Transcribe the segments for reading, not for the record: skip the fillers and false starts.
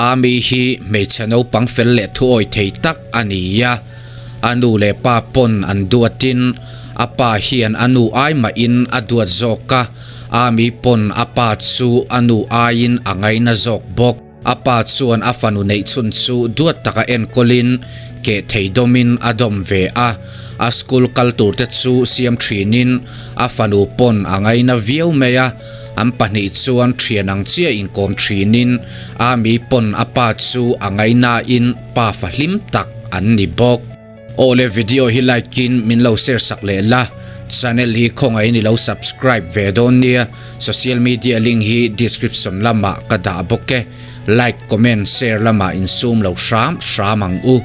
Ami hi hmeichhe naupang fel leh thuawi thei tak a ni a, a nu leh pa pawn an duatin a pa hian a nu ai mahin a duat zawk a, Ami pawn a pa chu a nu aiin a ngaina zawk bawk. A pa chuan a fanu neih chhun chu duat taka enkawlin keh thei dawmin a dawm ve a, a school kal tur te chu siam thinin a fanu pawn a ngaina viau mai a. An pahnih chuan thian ang chiah inkawm thinin Ami pawn a pa chu a ngaihnain pa fahlim tak an ni bawk. Awle video hi like in min lo share sak leh la, channel hi khawngaihin i lo subscribe ve dawn nia, social media link hi description lamah ka dah bawk e, like comment share lamah insum lo hram hram ang u.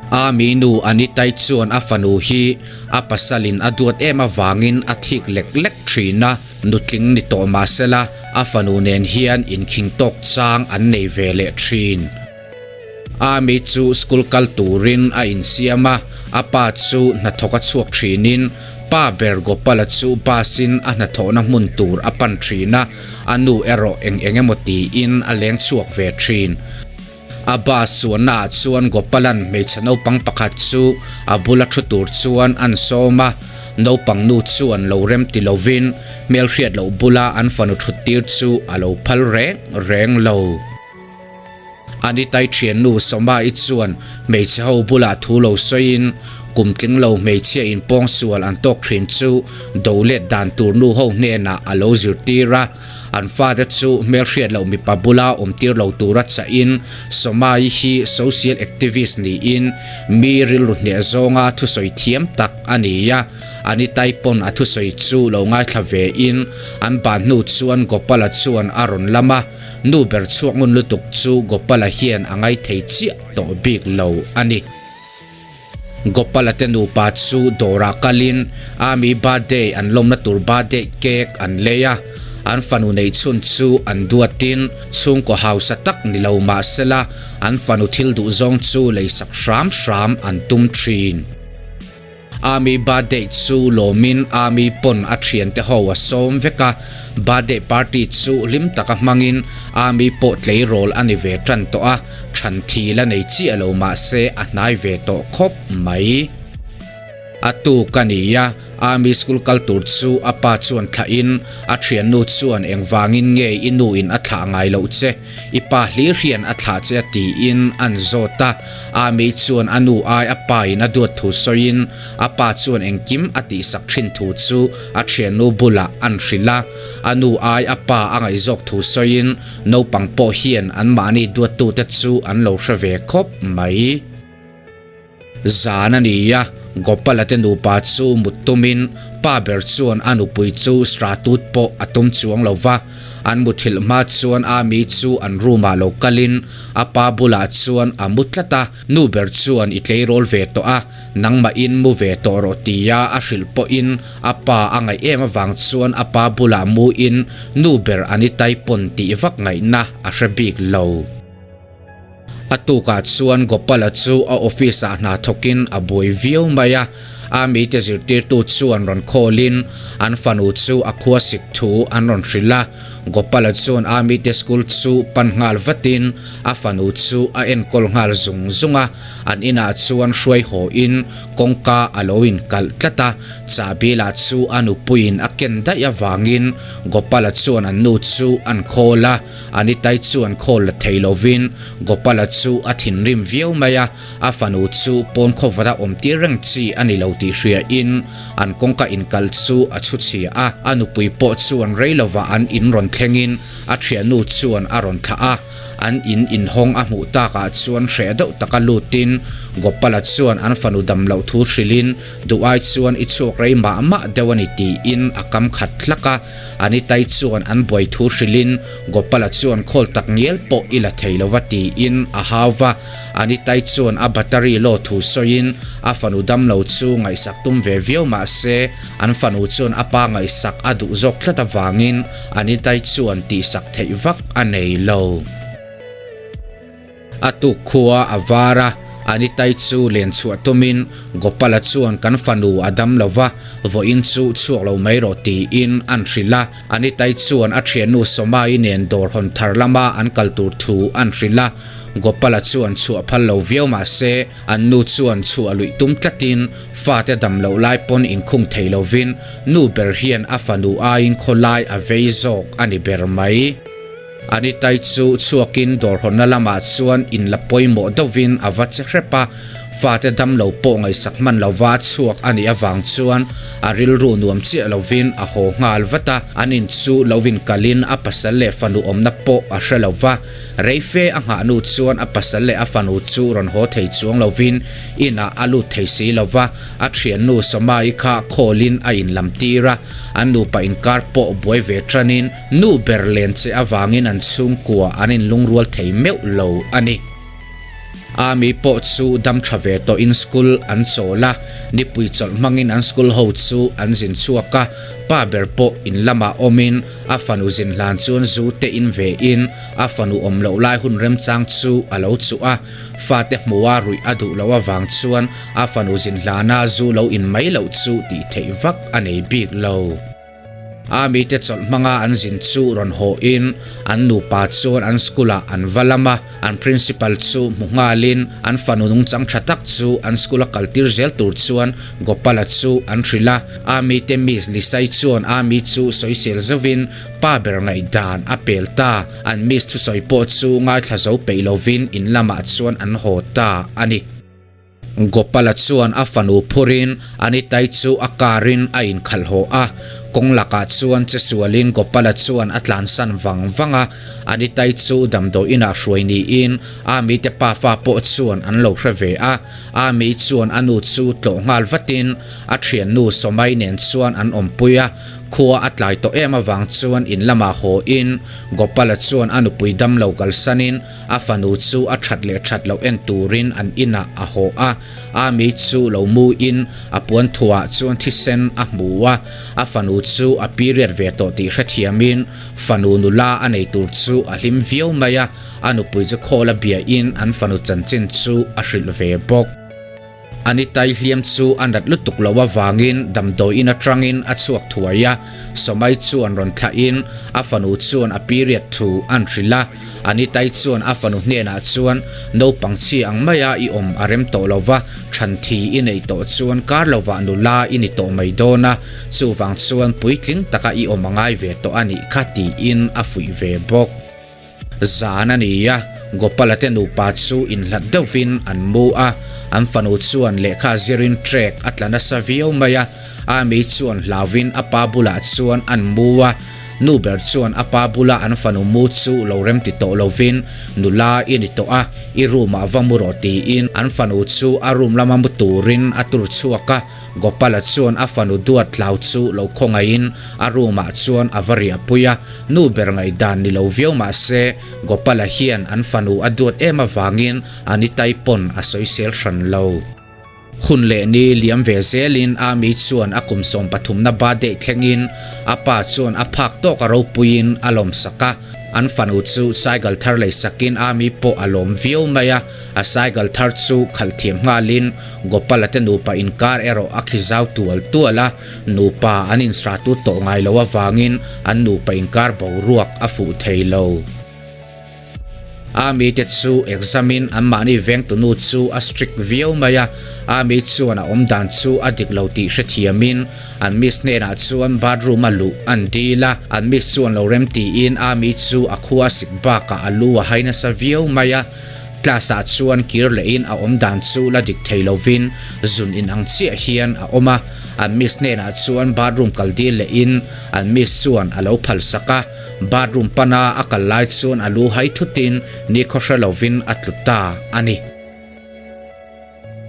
Ami nu Anitai chuan a fanu hi a pasalin a duat em avangin a thik lek lek thin a, nutling ni tawh mah sela a fanu nen hian inkhing tawk chang an nei ve leh thin. Ami chu school kal turin a insiam a, a pa chu hnathawk a chhuak thinin pa ber Gopala chu bus in a hnathawhna hmun tur a pan thin a, a nu erawh eng eng emaw tiin a leng chhuak ve thin. A bus chuanna ah chuan Gopalan hmeichhe naupang pakhat chu a bula thu tur chuan an sawm a, naupang nu chuan lo rem ti lovin hmelhriat loh bula an fanu thut tir chu a lo phal reng reng lo. Anitai thiannu Sawma-i chuan hmeichhe ho bulah thu lo sawiin kum tling lo hmeichhia inpawngsual an tawk thin chu do let dan tur nu ho hnenah a lo zirtir a. An fate chu hmelhriat loh mipa bula awm tir lo tura chahin Sawmai hi social activist niin mi rilru hneh zawnga thusawi thiam tak a ni a. Anitai pawn a thusawi chu lo ngaithla vein an ban hnu chuan Gopala chuan a rawn lam a, nu ber chhuak ngun lutuk chu Gopala hian a ngaithei chiah tawh bik lo a ni. Gopala te nupa chu dawrah kalin Ami birthday an lawmna tur birthday cake an lei a, an fanu neih chhun chu an duatin chhungkaw hausa tak ni lo mah sela an fanu thil duh zawng chu leisak hram hram an tum thin. Ami birthday chu lawmin Ami pawn a thiante ho a sawm vek a, birthday party chu hlim taka hmangin Ami pawh tleirawl a ni ve tan tawh a, Chhan thi la nei chiah lo mahse a hnai ve tawh khawp mai. A tuk a ni a, Army school kal tur chu a pa chuan thlah in a thiannu chuan engvangin nge i nu in a thlah ngai loh che, i pa hlir hian a thlah che a tiin an zawt a. Army chuan a nu ai a pa in a duat thu sawiin a pa chuan engkim a tihsak thin thu chu a thiannu bulah an hrilh a. A nu ai a pa a ngaihzawk thu sawiin Naupang pawh hian anmahni duattute chu an lo hre ve khawp mai. Zan a ni a, Gopala te nupa chu mut tumin pa ber chuan a nupui chu stratut pawh a tum chuang lo va. An muthilh hma chuan Ami chu an room ah lo kalin a pa bulah chuan a mu tlat a, nu ber chuan i tleirawl ve tawh a, Nangmahin mu ve tawh rawh tia a hrilh pawhin a pa a ngaih em avang chuan a pa bulah muin nu ber Anitai pawn tih vak ngaihna a hre bik lo. A tukah chuan Gopala chu a office ah hna thawkin a buai viau mai a, a mite zirtirtu chuan rawn call-in an fanu chu a khua sik thu an rawn hrilh a. Gopala chuan Army te school chu pan nghal vatin a fanu chu a enkawl nghal zung zung a, an inah chuan hruai haw in kawngka a lo inkalh tlat a, chahbi lah chu a nupuiin a ken daih avangin Gopala chuan an nu chu an khawl a, Anitai chuan khawl la thei lovin Gopala chu a thinrim viau mai a, a fanu chu pawn khawvata awm tir reng chi a ni lo tih hria in an kawngka inkalh chu a chhu chhia a, a nupui pawh chuan rei lovah an in rawn thlengin a thiannu chuan a rawn thlah a, an in inhawng a hmuh takah chuan hreh deuh taka lutin Gopala chuan an fanu dam loh thu hrilhin duh ai chuan i chhuak rei mah mah deuh a ni tiin a kam khat hlak a, Anitai chuan an buai thu hrilhin Gopala chuan khawl tak ngial pawh i la thei lova tiin a hau va, Anitai chuan a battery law thu sawiin a fanu damlo chu ngaihsak tum ve viau mah se an fanu chuan a pa ngaihsak a duh zawk tlat avangin Anitai chuan tihsak theih vak a nei lo. A tuk khua a var a, Anitai chu len chhuah tumin Gopala chuan kan fanu a dam lo va, vawiin chu chhuak lo mai rawh tiin an hrilh a. Anitai chuan a thiannu Somai nen dawr hawn thar lama an kal tur thu an hrilh a. Gopala chuan chhuah phal lo viau mah se, an nu chuan chhuah luih tum tlatin fate dam loh lai pawn inkhung thei lovin nu ber hian a fanu aiin khawlai a vei zawk a ni ber mai. Anitai chu chhuakin dawr hawnna lamah chuan inla pawimawh deuhvin a va che hrep a, fate damlo pawh ngaihsak hman lova chhuak a nih avang chuan a rilru nuam chiah lovin a haw nghal vat a, an in chu lo inkalin a pasal leh fanu awmna pawh a hre lo va, rei fe a nghah nu chuan a pasal leh a fanu chu rawn haw thei chuang lovin inah a lut thei si lo va, a thiannu Sawma-i kha khawlin a inlam tir a, an nupa inkar pawh buai ve tanin. Nu ber len che avangin an chhungkua an inlungrual thei meuh lo a ni. Ami pawh chu dam tha ve tawhin school an chawl a, nipui chawlh hmangin an school ho chu an zin chhuak a, pa ber pawh in lamah awmin a fanu zin hlan chuan zu te in ve in a fanu awm loh lai hun remchang chu a lo chuh a, fate hmuha ruih a duh loh avang chuan a fanu zin hlana zu lo in mai loh chu tih theih vak a nei bik lo. A mite chawlh hmanga an zin chu rawn hawhin an nupa chuan an school ah an va lam a, an principal chu hmu nghalin an fanu nungchang tha tak chu an school a kaltir zel tur chuan Gopala chu an hrilh a. A mite Miss Lisai chuan a mi chu sawisel zovin pa ber ngaihdan a pel ta. An miss thusawi pawh chu ngaithla zo peih lovin in lamah chuan an haw ta a ni. Gopala chuan a fanu phurin Anitai chu a car in a inkhalh haw a, kawng lakah chuan che sualin Gopala chuan a tlansan vang vang a, Anitai chu damdawi inah hruai niin Ami te pafa pawh chuan an lo hre ve a, Ami chuan a nu chu tlawh nghal vatin a thiannu Sawmai nen chuan an awmpui a, khua a tlai tawh em avang chuan in lamah haw in Gopala chuan a nupui damlo kalsanin A fanu chu a that leh that loh en turin an inah a haw a, Ami chu lo mu in a puan thuah chuan thisen a hmu a, a fanu chu a period ve tawh tih hrethiamin fanu nula a nei tur chu a hlim viau mai a, a nupui chu khawl a bia in an fanu chanchin chu a hrilh ve bawk. Anitai hliam chu a nat lutuk loh avangin damdawiin atangin a chhuak thuai a, Sawmai chuan rawn thlahin a fanu chuan a period thu an hrilh a. Anitai chuan a fanu hnenah chuan, Naupang chhi ang maia i awm a rem tawh lo va, than thi i neih tawh chuan kar lovah nula i ni tawh mai dawn a, chuvang chuan puitling taka i awm a ngai ve tawh a nih kha tiin a fuih ve bawk. Zan a ni a, Gopala te nupa chu inhlat deuhvin an mu a, an fanu chuan lehkha zirin trek a tla nasa viau mai a, Ami chuan hlauvin a pa bulah chuan an mu a, nu ber chuan a pa bula an fanu mu chu lo remti tawh lovin nula i ni tawh a, i room ah va mu rawh tiin an fanu chu a room lama mu turin a tur chhuak a. Gopala chuan a fanu duat hlau chu lo khawngaihin a room ah chuan a va riahpui a, nu ber ngaihdan ni lo viau mah se Gopala hian an fanu a duat em avangin Anitai pawn a sawisel hran lo. Hun leh ni liam ve zelin Ami chuan a kum sawmpathumna birthday thlengin a pa chuan a phak tawk a ropuiin a lawmsak a, an fanu chu cycle thar lei sakin Ami pawh a lawm viau mai a, a cycle thar chu khalh thiam nghalin Gopala te nupa inkar erawh a khi zau tual tual a, nupa an insratu tawh ngai lo avangin an nupa inkar boruak a fuh thei lo. Ami te chu exam in anmahni vengtunu chu a strict viau mai a, Ami chuan a awmdan chu a dik lo tih hrethiamin an miss hnenah chuan bathroom a luh an dil a, an miss chuan lo rem tiin Ami chu a khua a sik bakah a lu a hai nasa viau mai a. Class ah chuan kir lehin a awm dan chu la dik thei lovin zun in ang chiah hian a awm a, an miss hnenah chuan bathroom kal dil lehin an miss chuan a lo phal sak a, bathroom pana a kal lai chuan a lu hai thutin nikhaw hre lovin a tlu ta a ni.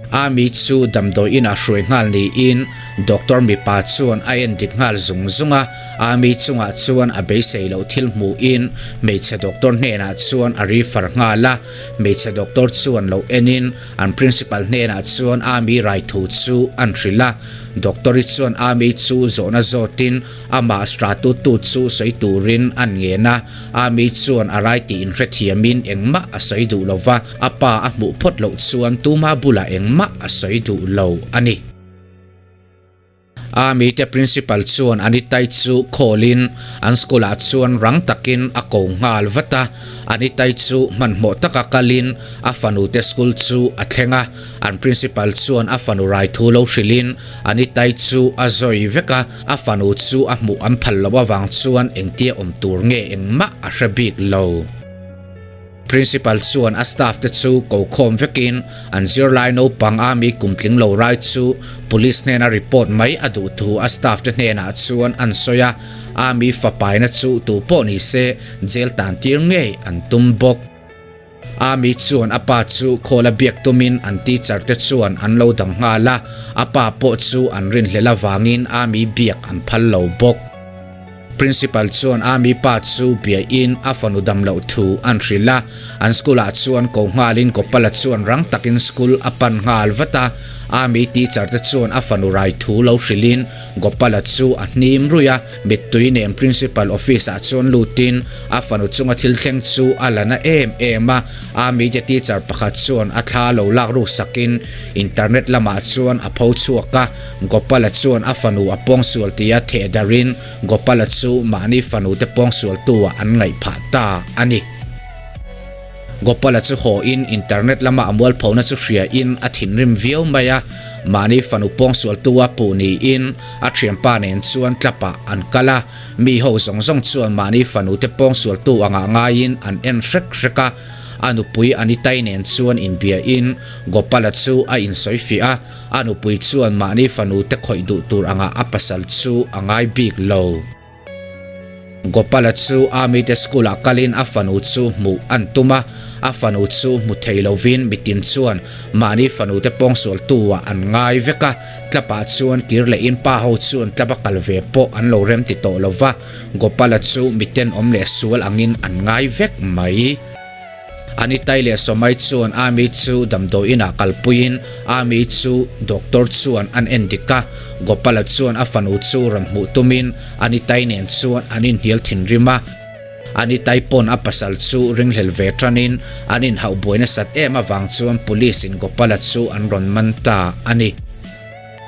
Ami chu damdawi inah hruai nghal niin doctor mipa chuan a en dik nghal zung zung a, Ami chungah chuan a beisei loh thil hmuhin hmeichhe doctor hnenah chuan a refer nghal a, hmeichhe doctor chuan lo enin an principal hnenah chuan Ami rai thu chu an hrilh a. Doctor-i chuan Amy chu zawhna zawtin amah stratutu chu sawi turin an ngen a. Amy chuan a rai tih inhrethiamin engmah a sawi duh lo va, a pa a hmuh phawt loh chuan tuma bulah engmah a sawi duh lo a ni. Amy te principal chuan Anitai chu call-in an school-ah chuan rang takin a ko nghal vat a. Anitai chu hmanhmawh taka kalin a fanu te school chu a thleng a. An principal chuan a fanu rai thu lo hrilhin Anitai chu a zawi vek a, a fanu chu a hmuh an phal loh avang chuan engtia awm tur nge engmah a hre bik lo. Principal chuan a staff te chu ko khawm vekin an zirlai naupang ami kum tling lo rai chu police hnena report mai a duh thu a staff te hnenah chuan an sawi a, ami fapaina chu tu pawh ni se jail tan tir ngei an tum bawk. Ami chuan a pa chu khawl a biak tumin an teacher te chuan an lo dang nghal a, a pa pawh chu an rinhlelh avangin ami biak an phal lo bawk. Principal chuan Ami pa chu biain a fanu dam loh thu an hrilh a, an school ah chuan ko nghalin Gopala chuan rang takin school a pan nghal vat a, Ami teacher te chuan a fanu rai thu lo hrilhin Gopala chu a hnim ruih a, mittui nen principal office ah chuan lutin a fanu chunga thil thleng chu a la na em em a, Ami te teacher pakhat chuan a thla lo lak ruk sakin internet lamah chuan a pho chhuak a. Gopala chuan a fanu a pawngsual tia theh darin Gopala chu mahni fanute pawngsualtu-ah an ngaih phah ta a ni. Gopala chu haw-in internet lama a mualphona chu hriain a thinrim viau mai a, mahni fanu pawngsualtu-a puh niin a thianpa nen chuan tlapah an kal a, mi ho zawng zawng chuan mahni fanute pawngsualtu angah ngaiin an en hrek hrek a, a nupui Anitai nen chuan inbiain Gopala chu a insawifiah a. A nupui chuan mahni fanu te khawih duh tur angah a pasal chu a ngai bik lo. Gopala chu Army te school ah kalin a fanu chu hmuh an tum a, a fanu chu hmu thei lovin mitin chuan mahni fanu te pawngsualtu ah an ngai vek a, tlapah chuan kir lehin pa ho chuan tlap a kal ve pawh an lo rem ti tawh lova, Gopala chu mitenawm leh sual angin an ngai vek mai. Anitai leh Sawmai chuan Ami chu damdawiinah kalpuiin Ami chu doctor chuan an en dik a, Gopala chuan a fanu chu rawn hmuh tumin Anitai nen chuan an inhnial thinrim a. Anitai pawn a pasal chu ringhlel ve tanin an inhauh buai nasat em avang chuan police in Gopala chu an rawn man ta a ni.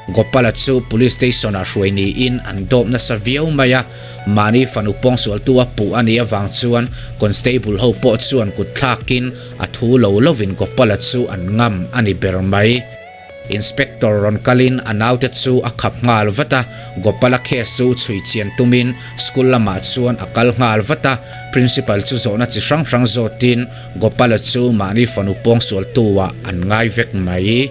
Gopala chu Police Station ah hruai niin an dawp nasa viau mai a, mahni fanu pawngsualtu a puh a nih avang chuan Constable ho pawh chuan kut thlakin a thu lo lovin Gopala chu an ngam a ni ber mai. Inspector rawn kalin a naute chu a khap nghal vat a, Gopala case chu chhui chian tumin school lamah chuan a kal nghal vat a, Principal chu zawhna chi hrang hrang zawtin Gopala chu mahni fanu pawngsualtu ah an ngai vek mai.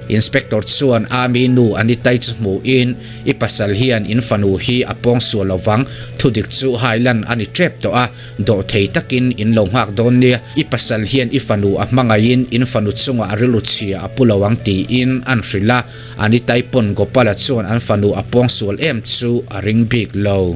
Inspector chuan Ami nu Anitai chu hmuhin, I pasal hian in fanu hi a pawngsual lo vang, thudik chu hailan a ni tep tawh a, dawhthei takin in lo nghak dawn nia, i pasal hian i fanu a hmangaihin in fanu chungah a rilru chhia a pu lo ang tiin an hrilh a, Anitai pawn Gopala chuan an fanu a pawngsual em chu a ring bik lo.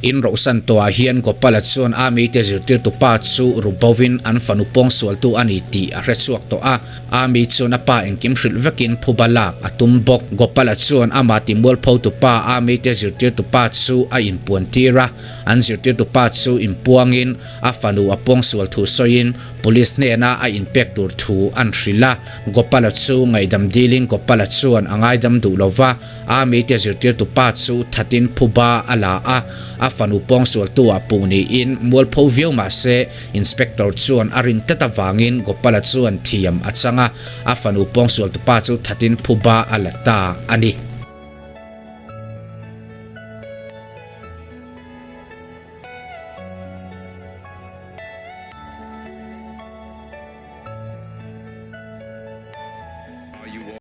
In rohsan tawhah hian Gopala chuan Ami te zirtirtu pa chu ru bovin an fanu pawngsualtu a ni tih a hre chhuak tawh a. Ami chuan a pa engkim hrilh vekin phuba lak a tum bawk. Gopala chuan amah timualphotu pa Ami te zirtirtu pa chu a inpuan tir a. An zirtirtu pa chu inpuangin a fanu a pawngsual thu sawiin Police hnena a inpek tur thu an hrilh a. Gopala chu ngaihdam dilin Gopala chuan a ngaidam duh lova. Ami te zirtirtu pa chu thatin phuba a la a, a fanu pawngsualtu ah puh niin mualpho viau mah se Inspector chuan a rin tlat avangin Gopala chuan thiam a chang a, a fanu pawngsualtu pa chu thatin phuba a la ta a ni.